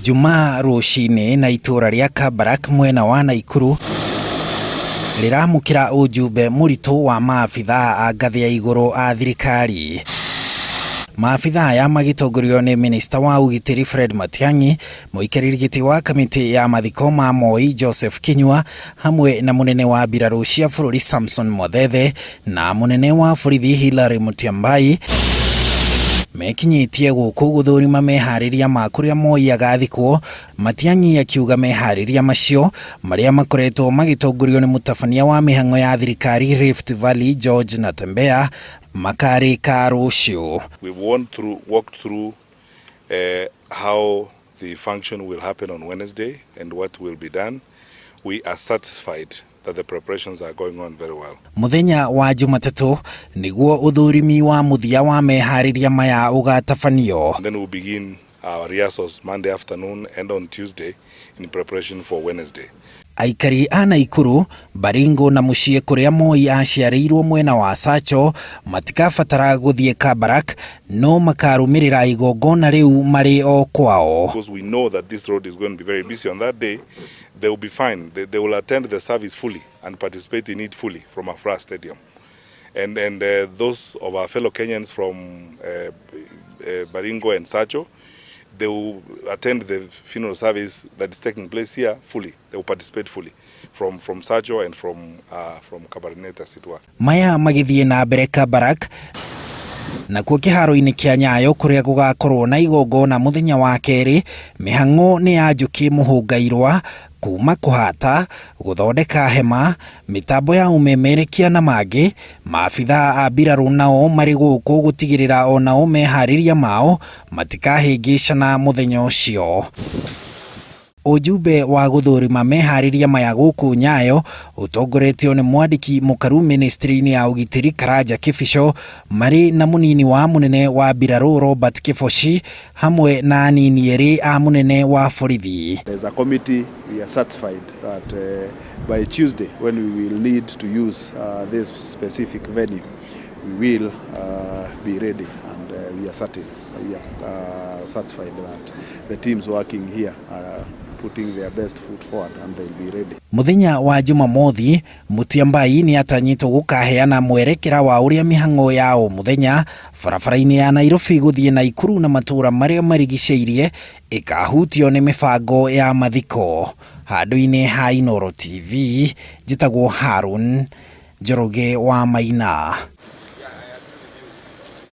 Jumaa rũcinĩ na itũra rĩa Kabarak mwena wa Naikuru rĩramũkĩra ũjumbe mũritũ wa maabithaa a ngathĩ ya igũrũ a thirikari. Maabithaa aya magĩtongorio nĩ minista wa ũgitĩri Fred Matiang'i, mũikarĩri gĩtĩ wa kamĩtĩ ya mathiko ma Moi Joseph Kinyua, hamwe na mũnene wa mbirarũ cia bũrũri Samson Mwathethe na mũnene wa borithi Hilary Mutyambai, mekinyĩtie gũkũ gũthũrima meharĩria ma kũrĩa Moi agathikwo. Matiang'i akiuga meharĩria macio marĩa makoretwo magĩtongorio nĩ mũtabania wa mĩhang'o ya thirikari Rift Valley George Natembeya makarĩka rũciũ. We've walked through how the function will happen on Wednesday and what will be done. We are satisfied that the preparations are going on very well. Mũthenya wa Jumatatũ nĩguo ũthũrimi wa mũthia wa meharĩria maya ũgatabanio. And then we'll begin our rehearsals Monday afternoon and on Tuesday in preparation for Wednesday. Aikari a Naikuru, Baringo na mũciĩ kũrĩa Moi aciarĩirwo mwena wa Sacho matikabatara gũthiĩ Kabarak no makarũmĩrĩra igongona rĩu marĩ o kwao. Because we know that this road is going to be very busy on that day, they will be fine. They will attend the service fully and participate in it fully from Afraha Stadium. And those of our fellow Kenyans from Baringo and Sacho, they will attend the funeral service that is taking place here fully. They will participate fully from Sacho and from Kabarnet, as it were. Maya magĩthiĩ na mbere Kabarak nakuo kĩharo-inĩ kĩa Nyayo kũrĩa gũgakorwo na igongona mũthenya wa kerĩ, mĩhang'o nĩ ya Njũkĩ Mũhũngairwa kuma kũhata, gũthondeka hema, mĩtambo ya ũmemerekia na mangĩ. Maabithaa a mbirarũ nao marĩ gũkũ gũtigĩrĩra onao meharĩria mao matikahĩngĩcana mũthenya ũcio. Ujumbe wa gũthũrima meharĩria maya gũkũ Nyayo ũtongoretio nĩ mwandĩki mũkaru ministry-inĩ ya ũgitĩri Karanja Kĩbico marĩ na mũnini wa mũnene wa mbirarũ Robert Kĩboci hamwe na anini erĩ a mũnene wa borithi. As a committee, we are satisfied that by Tuesday, when we will need to use this specific venue, we will be ready, and we are certain, we are satisfied that the teams working here are putting their best foot forward and they'll be ready. Mũthenya wa Jumamothi, Mutyambai nĩ atanyĩtwo gũkaheana mwerekera wa ũrĩa mĩhang'o ya o mũthenya barabara-inĩ ya Nairobi gũthiĩ Naikuru na matũũra marĩa marigicĩirie ĩkahutio nĩ mĩbango ya mathiko. Handũ-inĩ ha Inooro TV, njĩtagwo Harun Njoroge wa Maina.